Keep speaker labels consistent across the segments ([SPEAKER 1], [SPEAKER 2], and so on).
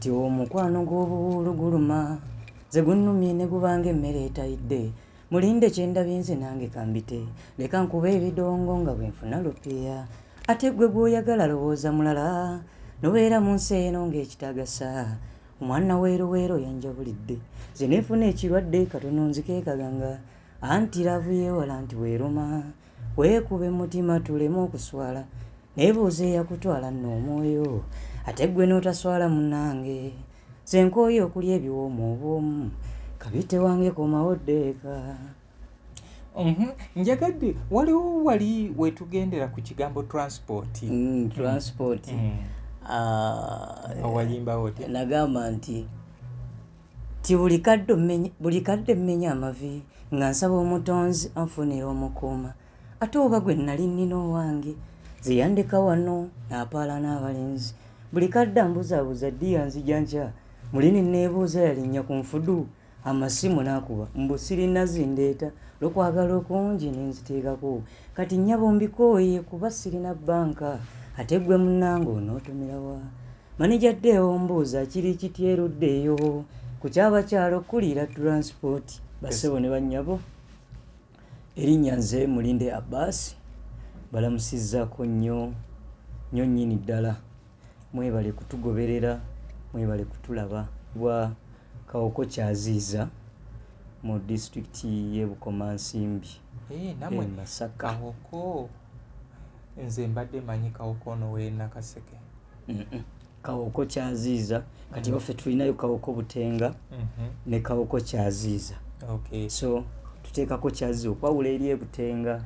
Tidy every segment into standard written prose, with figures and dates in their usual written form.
[SPEAKER 1] Ti omukwano gw'obuwuulu guluma, nze gunnumye ne gubanga emmere etayidde. Mulinde kyendabye nze nange kambite, leka nkuba ebidongo nga bwe nfuna lupiya. Ate gwe gw'oyagala lowooza mulala, nobeera mu nsi eno ng'ekitagasa. Omwana weeruweero yanjabulidde, nze nenfuna ekirwadde katono nzikeekaganga. Anti love yeewala nti weeruma, weekube mutima tuleme okuswala. Neebuuza eyakutwala nno omwoyo, ate gwe n'otaswala munnange. Nze nkooye okulya ebiwoomu obwomu, kabite wange komawo ddeeka.
[SPEAKER 2] Njagadde waliwo wali wetugendera ku kigambo transport.
[SPEAKER 1] Transport.
[SPEAKER 2] Owayimbawo otya?
[SPEAKER 1] Nagamba nti ti buli kadde mmenya amavi nga nsaba omutonzi anfunira omukuuma, ate oba gwe nali nnina owange nze yandeka wano n'apaala n'abalenzi. Buli kadde ambuzaabuza ddiya nzija nkya, muli ne neebuuza yalinnya ku nfudu. Amasimu n'akuba mbu sirina zindeeta, lwokwagala okungi ne nziteekako. Kati nnyabo mbikooye kuba sirina bbanka, ate gwe munnange onootomerawa? Maneja ddeewo mbuuza kiri kitya eruddeeyo ku kyabakyalo okukulira transport. Bassebo ne bannyabo, erinnya nze Mulinde Abbas, balamusizzaako nnyo nnyo nnyini ddala. Mwebale kutugoberera, mwebale kutulaba. Bwa Kawoko Kyaziiza mu disitulikiti y'e Bukomansimbi
[SPEAKER 2] Namwe
[SPEAKER 1] e Masaka.
[SPEAKER 2] Kawoko, nze mbadde manyi Kawoko ono w'e Nakaseke.
[SPEAKER 1] Kawoko Kyaziiza. Kati waffe tulinayo Kawoko Butenga ne Kawoko Kyaziiza. So tuteekako Kyaziiza okwawula eri e Butenga.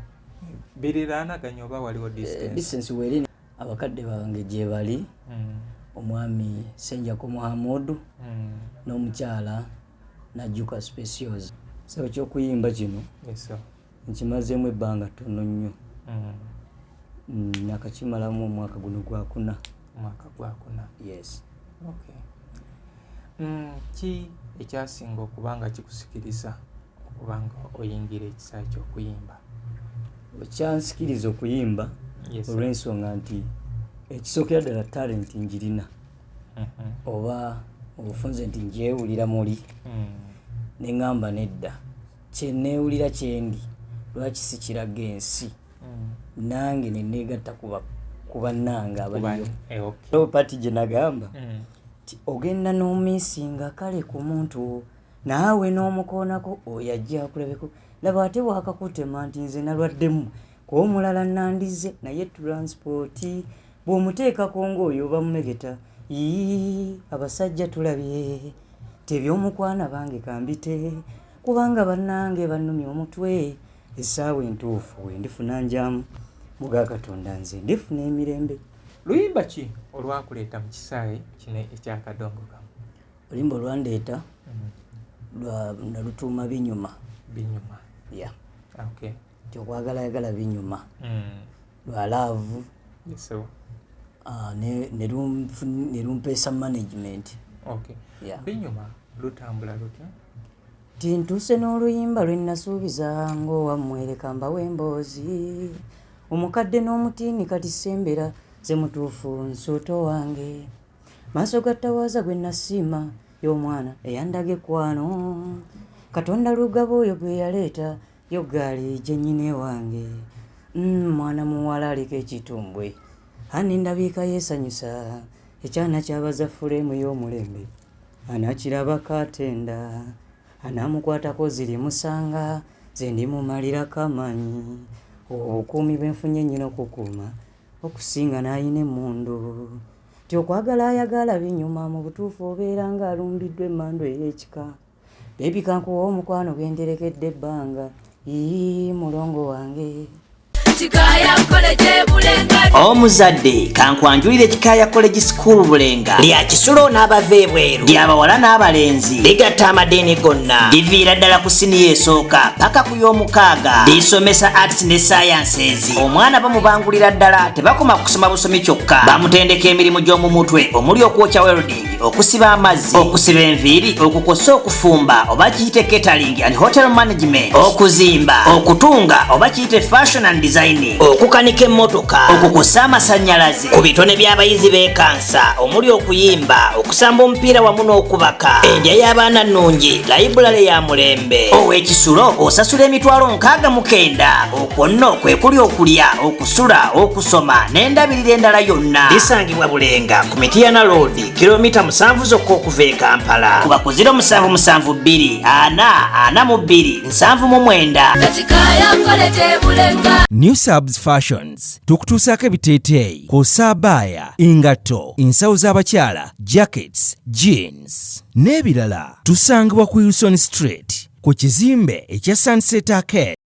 [SPEAKER 2] Biriraanaganye oba waliwo distance?
[SPEAKER 1] Distance weeri. Abakadde bange gye bali, omwami Senjako Muhamudu n'omukyala Najjuka Specials. So ekyokuyimba kino nkimazeemu ebbanga ttono nnyo. Nakakimalamu omwaka guno gwakuna.
[SPEAKER 2] Omwaka gwakuna?
[SPEAKER 1] Yes.
[SPEAKER 2] Okay. Ki ekyasinga okuba nga kikusikiriza okuba nga oyingira ekisaawe ky'okuyimba?
[SPEAKER 1] Ekyansikiriza okuyimba, olw'ensonga nti ekisookera ddala talent njirina, oba obufunze nti njewulira muli, neŋŋamba nedda, kyeneewulira kyendi lwaki sikiraga ensi? Nange neneegatta ku bannange abaliyo. Part gye nagamba ti ogenda n'omiisinga kale ku muntu naawe n'omukoonako, oyo ajja akulabeko. Laba ate bwakakutema nti nze nalwaddemu kuba omulala nandize, naye transport bw'omuteekako ng'oyo oba mumegeta. Ii, abasajja tulabye tebyomukwana bange kambite, kubanga bannange bannumya omutwe. Essaawa entuufu wendifuna njamu muga Katonda, nze ndifuna emirembe.
[SPEAKER 2] Luyimba ki olwakuleeta mu kisaawe kino ekyakadongo kamu?
[SPEAKER 1] Oluyimba olwandeeta nalutuuma Binyuma.
[SPEAKER 2] Binyuma.
[SPEAKER 1] Ya, nti okwagala yagala binyuma, lwa love.
[SPEAKER 2] Yes, sir.
[SPEAKER 1] Ne lumpeesa management. Yeah.
[SPEAKER 2] Binyuma lutambula lutya?
[SPEAKER 1] Ti ntuuse n'oluyimba lwe nasuubiza ng'owammwe, mbawe emboozi omukadde n'omutiini. Kati sembera ze mutuufu nsuuto wange, maaso ga ttawaaza gwe nasiima, y'omwana eyandaga ekkwano. Katonda lugaba oyo gwe yaleeta, yo gaali gye nnyina ewange. Mwana muwala aliko ekitumbwe ani, ndabiika yeesanyusa, ekyana kyabaza fuleemu y'omulembe, anakirabako atenda, anaamukwatako ziri musanga. Nze ndimumalirako amaanyi, obukuumi bwenfunye nnyina okukuuma okusinga n'ayina emmundu. Ti okwagala ayagala binyuma, mu butuufu obeera ng'alumbiddwa emmandu ey'ekika. Baby, kankuwa omukwano gwenterekedde ebbanga. Ii, mulongo wange.
[SPEAKER 3] Kikaya College Bulenga.
[SPEAKER 4] Omuzadde, kankwanjulire Kikaya College School Bulenga. Lya kisulo n'abava ebweru, lyabawala n'abalenzi, ligatta amadiini gonna, liviira ddala ku siniya esooka paka ku y'omukaaga. Lisomesa arts ne sciences. Omwana bamubangulira ddala, tebakoma kusoma busomi kyokka, bamutendeka emirimu gy'omu mutwe omuli okwokya, welding. Okusiba amazzi, okusiba enviiri, okukosa, okufumba oba kiyite catering and hotel management, okuzimba, okutunga oba kiyite fashion and designing, okukanika emmotoka, okukusa amasannyalaze. Ku bitone by'abayizi b'ekansa omuli okuyimba, okusamba omupiira wamu n'okubaka. Endya y'abaana nnungi, layibulale ya mulembe. Ow'ekisulo osasula 69,000. Okwo nno kwe kuli okulya, okusula, okusoma n'endabirira endala yonna. Lisangibwa Bulenga ku Mityana Road, kilomita 7 zokka okuva e Kampala. Kuba ku 0772 442 79.
[SPEAKER 3] Kikaaya College e Bulenga.
[SPEAKER 5] New Subs Fashions tukutuusaako ebiteeteeyi kw'ossa abaaya, engatto, ensawo z'abakyala, jackets, jeans n'ebirala. Tusangibwa ku Wilson Street ku kizimbe ekya Sunset Arcade.